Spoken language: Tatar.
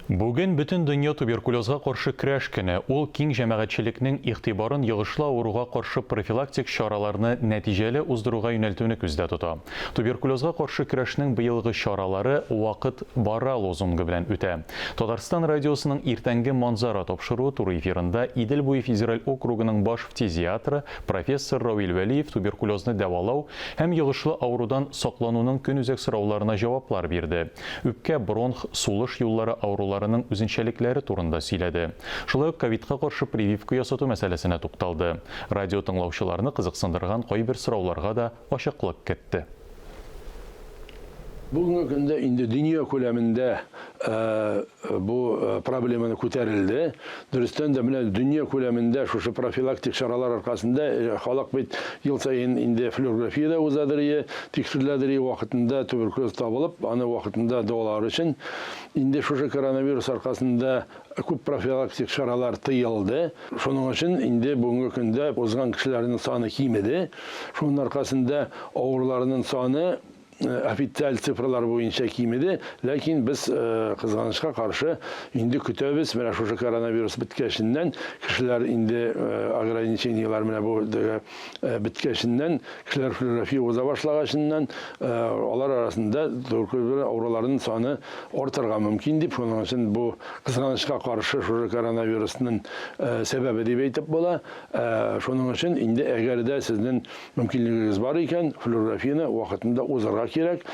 Бүген Бөтендөнья туберкулезга каршы көрәш көне. Ул киң җәмәгатьчелекнең игътибарын йогышлы авыруга каршы профилактик чараларны нәтиҗәле уздыруга юнәлтүне күздә тота. Туберкулезга каршы көрәшнең быелгы чаралары Вакыт бара лозунгы белән үтә. Татарстан радиосының Иртәнге манзара тапшыруы туры эфирында Идел буе федераль округының баш фтизиатры, профессор Равил Вәлиев туберкулезны дәвалау һәм йогышлы авырудан саклануның көнүзәк сорауларына җаваплар бирде. Үпкә, бронх, сулыш юллары авыруларының үзенчәлекләре турында сөйләде. Шулай ук ковидка каршы прививка ясату мәсьәләсенә тукталды. Радио тыңлаучыларны кызыксындырган кайбер сорауларга да ачыклык кертте. Бүгенге көндә инде дөнья күләмендә бу проблеманы күтәрелде. Дөрестән дә, менә дөнья күләмендә шушы профилактик чаралар аркасында халык бит ел саен инде флюорография дә узадыр ие, тикшереләдер ие, вакытында туберкулез табылып, аны вакытында дәвалар өчен. Инде шушы коронавирус аркасында күп профилактик чаралар тыелды. Шуның өчен инде бүгенге көндә узган кешеләрнең саны кимеде. Шуның аркасында авыруларның саны официаль цифралар буенча кимеде, ләкин без, кызганычка каршы, инде көтәбез, менә шушы коронавирус беткәченнән, кешеләр инде ограничениеләр менә бу беткәченнән, кешеләр флюорография уза башлагачыннан, алар арасында туберкулез авыруларының саны артырга мөмкин дип, шуның өчен бу кызганычка каршы шушы коронавирусның сәбәбе дип әйтеп була. Шуның өчен инде әгәр дә сезнең Мөмкинлегегез бар икән, флюорографияне вакытында узарга кирәк.